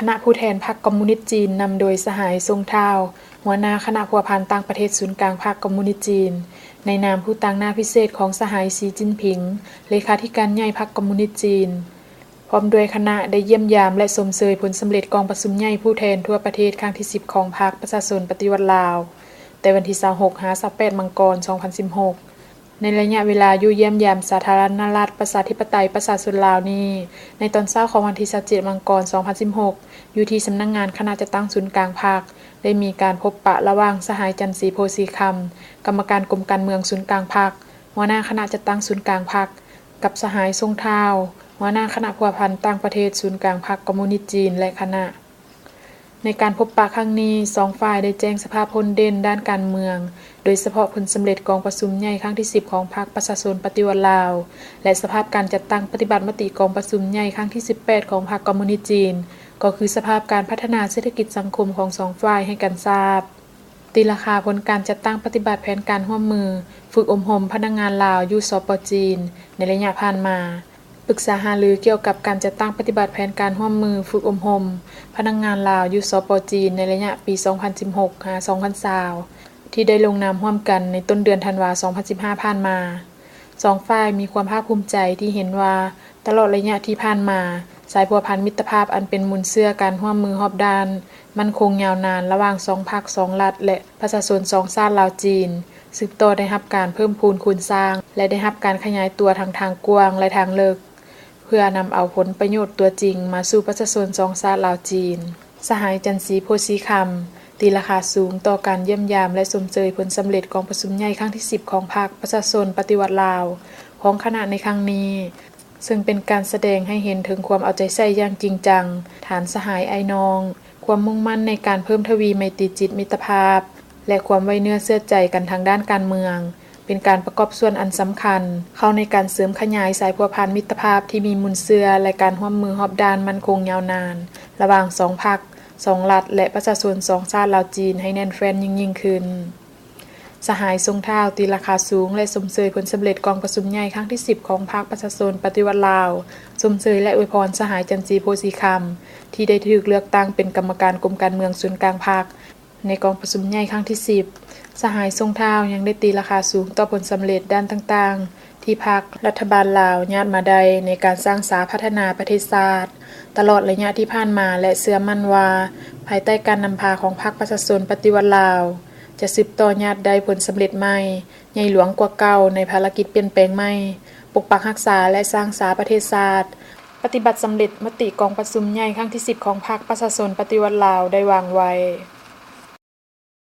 ຄະນະຜູ້ແທນພັກຄອມມູນິດຈີນ ນຳໂດຍສະຫາຍ ຊົງ ທ້າວ, ຫົວໜ້າຄະນະພົວພັນຕ່າງປະເທດສູນກາງພັກຄອມມູນິດຈີນ, ໃນນາມຜູ້ຕາງໜ້າພິເສດຂອງສະຫາຍ ຊີ ຈິ້ນຜິງ, ເລຂາທິການໃຫຍ່ພັກຄອມມູນິດຈີນ, ພ້ອມດ້ວຍຄະນະ ໄດ້ຢ້ຽມຢາມ ແລະ ຊົມເຊີຍຜົນສຳເລັດກອງປະຊຸມໃຫຍ່ຜູ້ແທນທົ່ວປະເທດຄັ້ງທີສິບຂອງພັກປະຊາຊົນປະຕິວັດລາວ ແຕ່ວັນທີຊາວຫົກ ຫາ ຊາວແປດ ມັງກອນ ສອງພັນສິບຫົກ. ໃນໄລຍະເວລາຢູ່ຢ້ຽມຢາມສາທາລະນະລັດ ປະຊາທິປະໄຕ ປະຊາຊົນລາວນີ້, ໃນຕອນເຊົ້າຂອງວັນທີຊາວເຈັດ ມັງກອນ ສອງພັນສິບຫົກ ຢູ່ທີ່ສຳນັກງານຄະນະຈັດຕັ້ງສູນກາງພັກ ໄດ້ມີການພົບປະລະຫວ່າງສະຫາຍ ຈັນສີ ໂພສີຄຳ, ກຳມະການກົມການເມືອງສູນກາງພັກ, ຫົວໜ້າຄະນະຈັດຕັ້ງສູນກາງພັກ, ກັບສະຫາຍ ຊົງ ທ້າວ, ຫົວໜ້າຄະນະພົວພັນຕ່າງປະເທດສູນກາງພັກຄອມມູນິດຈີນ ແລະ ຄະນະ. ໃນການພົບປະຄັ້ງນີ້, ສອງຝ່າຍໄດ້ແຈ້ງສະພາບພົ້ນເດັ່ນດ້ານການເມືອງ, ໂດຍສະເພາະຜົນສຳເລັດກອງປະຊຸມໃຫຍ່ຄັ້ງທີສິບຂອງພັກປະຊາຊົນປະຕິວັດລາວ ແລະ ສະພາບການຈັດຕັ້ງປະຕິບັດມະຕິກອງປະຊຸມໃຫຍ່ຄັ້ງທີສິບແປດຂອງພັກຄອມມູນິດຈີນ, ກໍຄືສະພາບການພັດທະນາເສດຖະກິດສັງຄົມຂອງສອງຝ່າຍໃຫ້ກັນຊາບ. ຕີລາຄາຜົນການຈັດຕັ້ງປະຕິບັດແຜນການຮ່ວມມືຝຶກອົບຮົມພະນັກງານລາວຢູ່ ສປ ຈີນ ໃນໄລຍະຜ່ານມາ. ປຶກສາຫາລືກ່ຽວກັບການຈັດຕັ້ງປະຕິບັດແຜນການຮ່ວມມືຝຶກອົບຮົມພະນັກງານລາວຢູ່ ສປ ຈີນ ໃນໄລຍະປີສອງພັນສິບຫົກ ຫາ ສອງພັນຊາວ ທີ່ໄດ້ລົງນາມຮ່ວມກັນໃນຕົ້ນເດືອນທັນວາ ສອງພັນສິບຫ້າ ຜ່ານມາ. ສອງຝ່າຍມີຄວາມພາກພູມໃຈທີ່ເຫັນວ່າ ຕະຫຼອດໄລຍະທີ່ຜ່ານມາ, ສາຍພົວພັນມິດຕະພາບອັນເປັນມູນເຊື້ອການຮ່ວມມືຮອບດ້ານ, ໝັ້ນຄົງຍາວນານລະຫວ່າງສອງພັກ, ສອງລັດ ແລະ ປະຊາຊົນສອງຊາດລາວ-ຈີນ ສືບຕໍ່ໄດ້ຮັບການເພີ່ມພູນຄູນສ້າງ ແລະ ໄດ້ຮັບການຂະຫຍາຍຕົວທັງທາງກວ້າງ ແລະ ທາງເລິກ, ເພື່ອນຳເອົາຜົນປະໂຫຍດຕົວຈິງມາສູ່ປະຊາຊົນສອງຊາດລາວ-ຈີນ. ສະຫາຍ ຈັນສີ ໂພສີຄຳ ຕີລາຄາສູງຕໍ່ການຢ້ຽມຢາມ ແລະ ຊົມເຊີຍຜົນສຳເລັດກອງປະຊຸມໃຫຍ່ຄັ້ງທີສິບຂອງພັກປະຊາຊົນປະຕິວັດລາວ ຂອງຄະນະໃນຄັ້ງນີ້, ເຊິ່ງເປັນການສະແດງໃຫ້ເຫັນເຖິງຄວາມເອົາໃຈໃສ່ຢ່າງຈິງຈັງ, ທ່ານສະຫາຍອ້າຍນ້ອງ, ຄວາມມຸ່ງໝັ້ນໃນການເພີ່ມທະວີໄມຕີຈິດມິດຕະພາບ ແລະ ຄວາມໄວ້ເນື້ອເຊື່ອໃຈກັນທາງດ້ານການເມືອງ ເປັນການປະກອບສ່ວນອັນສຳຄັນເຂົ້າໃນການເສີມຂະຫຍາຍສາຍພົວພັນມິດຕະພາບທີ່ມີມູນເຊື້ອ ແລະ ການຮ່ວມມືຮອບດ້ານໝັ້ນຄົງຍາວນານ ລະຫວ່າງສອງພັກ, ສອງລັດ ແລະ ປະຊາຊົນສອງຊາດລາວ-ຈີນ ໃຫ້ແໜ້ນແຟ້ນຍິ່ງໆຂຶ້ນ. ສະຫາຍ ຊົງທ້າວ ຕີລາຄາສູງ ແລະ ຊົມເຊີຍຜົນສຳເລັດກອງປະຊຸມໃຫຍ່ຄັ້ງທີສິບຂອງພັກປະຊາຊົນປະຕິວັດລາວ, ຊົມເຊີຍ ແລະ ອວຍພອນສະຫາຍ ຈັນສີ ໂພສີຄຳ ທີ່ໄດ້ຖືກເລືອກຕັ້ງເປັນກຳມະການກົມການເມືອງສູນກາງພັກ ໃນກອງປະຊຸມໃຫຍ່ຄັ້ງທີສິບ. ສະຫາຍ ຊົງທ້າວ ຍັງໄດ້ຕີລາຄາສູງຕໍ່ຜົນສຳເລັດດ້ານຕ່າງໆ ທີ່ພັກ, ລັດຖະບານລາວຍາດມາໄດ້ໃນການສ້າງສາພັດທະນາປະເທດຊາດ ຕະຫຼອດໄລຍະທີ່ຜ່ານມາ ແລະ ເຊື່ອໝັ້ນວ່າ ພາຍໃຕ້ການນຳພາຂອງພັກປະຊາຊົນປະຕິວັດລາວ ຈະສືບຕໍ່ຍາດໄດ້ຜົນສຳເລັດໃໝ່ ໃຫຍ່ຫຼວງກວ່າເກົ່າໃນພາລະກິດປ່ຽນແປງໃໝ່, ປົກປັກຮັກສາ ແລະ ສ້າງສາປະເທດຊາດ, ປະຕິບັດສຳເລັດມະຕິກອງປະຊຸມໃຫຍ່ຄັ້ງທີສິບຂອງພັກປະຊາຊົນປະຕິວັດລາວໄດ້ວາງໄວ້.